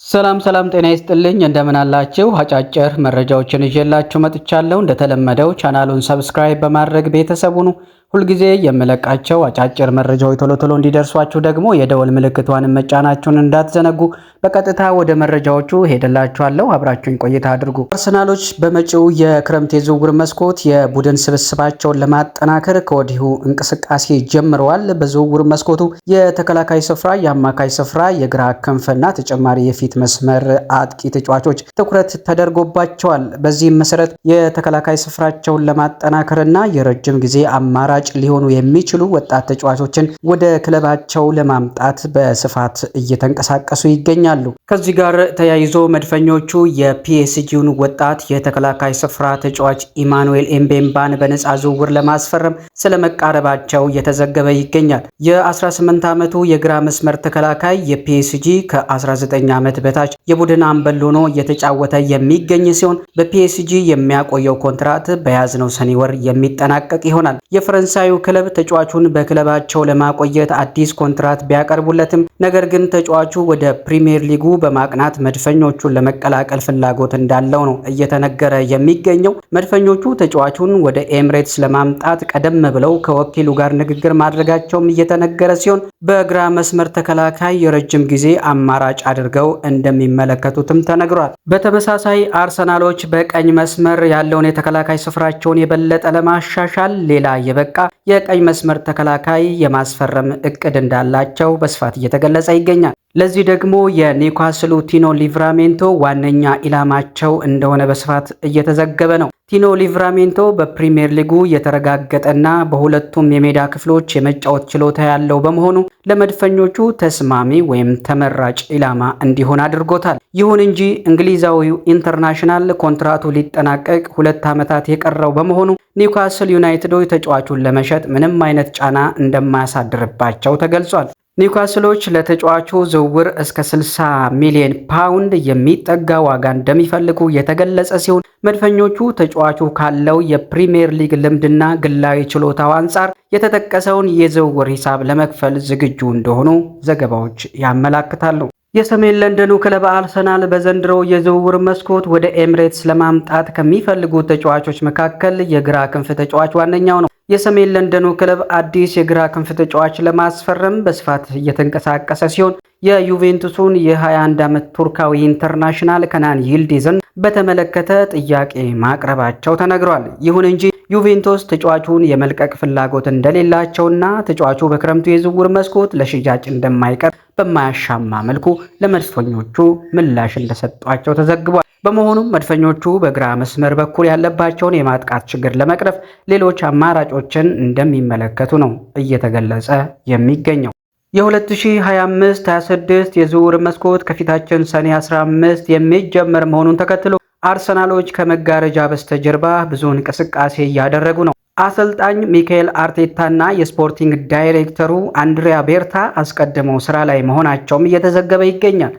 ሰላም ሰላም፣ ጤና ይስጥልኝ፣ እንደምን አላችሁ? አጫጭር መረጃዎችን ይዤላችሁ መጥቻለሁ። እንደተለመደው ቻናሉን subscribe በማድረግ ቤተሰብ ሁኑ። ሁልጊዜ የምለቃቸው አጫጭር መረጃዎች ቶሎ ቶሎ እንዲደርሷችሁ ደግሞ የደወል ምልክቷን መጫናችሁን እንዳትዘነጉ። በቀጥታ ወደ መረጃዎቹ ሄደላችኋለሁ። አብራችሁኝ ቆይታ አድርጉ። አርሰናሎች በመጪው የክረምት የዝውውር መስኮት የቡድን ስብስባቸውን ለማጠናከር ከወዲሁ እንቅስቃሴ ጀምረዋል። በዝውውር መስኮቱ የተከላካይ ስፍራ፣ የአማካይ ስፍራ፣ የግራ ክንፍና ተጨማሪ የፊት መስመር አጥቂ ተጫዋቾች ትኩረት ተደርጎባቸዋል። በዚህም መሰረት የተከላካይ ስፍራቸውን ለማጠናከርና የረጅም ጊዜ አማራጭ ሊሆኑ የሚችሉ ወጣት ተጫዋቾችን ወደ ክለባቸው ለማምጣት በስፋት እየተንቀሳቀሱ ይገኛሉ። ከዚህ ጋር ተያይዞ መድፈኞቹ የፒኤስጂውን ወጣት የተከላካይ ስፍራ ተጫዋች ኢማኑኤል ኤምቤምባን በነፃ ዝውውር ለማስፈረም ስለመቃረባቸው እየተዘገበ ይገኛል። የ18 ዓመቱ የግራ መስመር ተከላካይ የፒኤስጂ ከ19 ዓመት በታች የቡድን አምበል ሆኖ እየተጫወተ የሚገኝ ሲሆን፣ በፒኤስጂ የሚያቆየው ኮንትራት በያዝነው ሰኔ ወር የሚጠናቀቅ ይሆናል። የፈረንሳዩ ክለብ ተጫዋቹን በክለባቸው ለማቆየት አዲስ ኮንትራት ቢያቀርቡለትም፣ ነገር ግን ተጫዋቹ ወደ ፕሪሚየር ሊጉ በማቅናት መድፈኞቹን ለመቀላቀል ፍላጎት እንዳለው ነው እየተነገረ የሚገኘው። መድፈኞቹ ተጫዋቹን ወደ ኤምሬትስ ለማምጣት ቀደም ብለው ከወኪሉ ጋር ንግግር ማድረጋቸውም እየተነገረ ሲሆን፣ በግራ መስመር ተከላካይ የረጅም ጊዜ አማራጭ አድርገው እንደሚመለከቱትም ተነግሯል። በተመሳሳይ አርሰናሎች በቀኝ መስመር ያለውን የተከላካይ ስፍራቸውን የበለጠ ለማሻሻል ሌላ የበቃ የቀኝ መስመር ተከላካይ የማስፈረም እቅድ እንዳላቸው በስፋት እየተገለጸ ይገኛል። ለዚህ ደግሞ የኒውካስሉ ቲኖ ሊቭራሜንቶ ዋነኛ ኢላማቸው እንደሆነ በስፋት እየተዘገበ ነው። ቲኖ ሊቭራሜንቶ በፕሪምየር ሊጉ የተረጋገጠና በሁለቱም የሜዳ ክፍሎች የመጫወት ችሎታ ያለው በመሆኑ ለመድፈኞቹ ተስማሚ ወይም ተመራጭ ኢላማ እንዲሆን አድርጎታል። ይሁን እንጂ እንግሊዛዊው international ኮንትራቱ ሊጠናቀቅ 2 ዓመታት የቀረው በመሆኑ ኒውካስል ዩናይትዶች ተጫዋቹን ለመሸጥ ምንም አይነት ጫና እንደማያሳድርባቸው ተገልጿል። ኒውካስሎች ለተጫዋቹ ዝውውር እስከ 60 ሚሊዮን ፓውንድ የሚጠጋ ዋጋ እንደሚፈልጉ የተገለጸ ሲሆን፣ መድፈኞቹ ተጫዋቹ ካለው የፕሪምየር ሊግ ልምድና ግላዊ ችሎታው አንጻር የተጠቀሰውን የዝውውር ሂሳብ ለመክፈል ዝግጁ እንደሆኑ ዘገባዎች ያመላክታሉ። የሰሜን ለንደኑ ክለብ አርሰናል በዘንድሮው የዝውውር መስኮት ወደ ኤምሬትስ ለማምጣት ከሚፈልጉት ተጫዋቾች መካከል የግራ ክንፍ ተጫዋች ዋነኛው ነው። የሰሜን ለንደኑ ክለብ አዲስ የግራ ክንፍ ተጫዋች ለማስፈረም በስፋት እየተንቀሳቀሰ ሲሆን፣ የዩቬንቱሱን የ21 ዓመት ቱርካዊ international ከናን ይልዲዝን በተመለከተ ጥያቄ ማቅረባቸው ተነግሯል። ይሁን እንጂ ዩቬንቱስ ተጫዋቹን የመልቀቅ ፍላጎት እንደሌላቸውና ተጫዋቹ በክረምቱ የዝውውር መስኮት ለሽያጭ እንደማይቀር በማያሻማ መልኩ ለመድፈኞቹ ምላሽ እንደሰጧቸው ተዘግቧል። በመሆኑም መድፈኞቹ በግራ መስመር በኩል ያለባቸውን የማጥቃት ችግር ለመቅረፍ ሌሎች አማራጮችን እንደሚመለከቱ ነው እየተገለጸ የሚገኘው። የ2025-26 የዝውውር መስኮት ከፊታችን ሰኔ 15 የሚጀመር መሆኑን ተከትሎ አርሰናሎች ከመጋረጃ በስተጀርባ ብዙ እንቅስቃሴ እያደረጉ ነው። አሰልጣኝ ሚካኤል አርቴታና የ sporting ዳይሬክተሩ አንድሪያ ቤርታ አስቀድመው ስራ ላይ መሆናቸውም እየተዘገበ ይገኛል።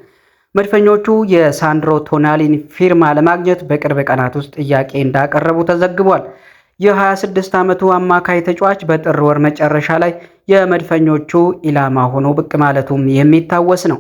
መድፈኞቹ የሳንድሮ ቶናሊን ፊርማ ለማግኘት በቅርብ ቀናት ውስጥ ጥያቄ እንዳቀረቡ ተዘግቧል። የ26 ዓመቱ አማካይ ተጫዋች በጥር ወር መጨረሻ ላይ የመድፈኞቹ ኢላማ ሆኖ ብቅ ማለቱም የሚታወስ ነው።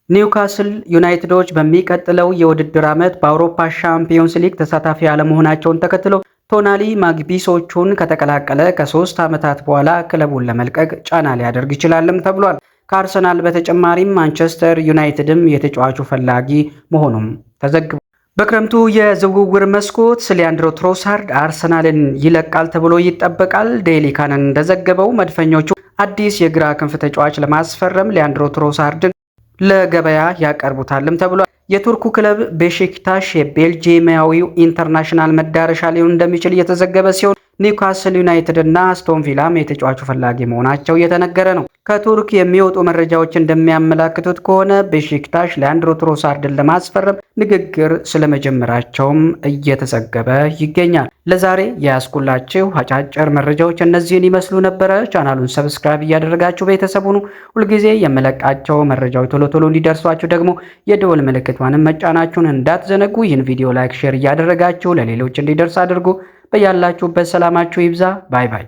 ኒውካስል ዩናይትዶች በሚቀጥለው የውድድር ዓመት በአውሮፓ ሻምፒዮንስ ሊግ ተሳታፊ አለመሆናቸውን ተከትሎ ቶናሊ ማግፒሶቹን ከተቀላቀለ ከ3 ዓመታት በኋላ ክለቡን ለመልቀቅ ጫና ሊያደርግ ይችላልም ተብሏል። ከአርሰናል በተጨማሪም ማንቸስተር ዩናይትድም የተጫዋቹ ፈላጊ መሆኑም ተዘግቧል። በክረምቱ የዝውውር መስኮት ሊያንድሮ ትሮሳርድ አርሰናልን ይለቃል ተብሎ ይጠበቃል። ዴይሊ ካነን እንደዘገበው መድፈኞቹ አዲስ የግራ ክንፍ ተጫዋች ለማስፈረም ሊያንድሮ ትሮሳርድን ለገበያ ያቀርቡታልም ተብሏል። የቱርኩ ክለብ ቤሺክታሽ የቤልጂየማዊው international መዳረሻ ሊሆን እንደሚችል እየተዘገበ ሲሆን፣ ኒውካስል ዩናይትድ እና አስቶን ቪላም የተጫዋቹ ፈላጊ መሆናቸው እየተነገረ ነው። ከቱርክ የሚወጡ መረጃዎች እንደሚያመላክቱት ከሆነ ቤሺክታሽ ሊያንድሮ ትሮሳርድን ለማስፈረም ንግግር ስለመጀመራቸውም እየተዘገበ ይገኛል። ለዛሬ የያዝኩላችሁ አጫጭር መረጃዎች እነዚህን ይመስሉ ነበረ። ቻናሉን subscribe እያደረጋችሁ ቤተሰብ ሁኑ። ሁልጊዜ የምለቃቸው መረጃዎች ቶሎ ቶሎ እንዲደርሷችሁ ደግሞ የደወል ምልክቷንም መጫናችሁን እንዳትዘነጉ። ይህን ቪዲዮ like፣ share እያደረጋችሁ ለሌሎች እንዲደርስ አድርጉ። በያላችሁበት ሰላማችሁ ይብዛ። Bye bye።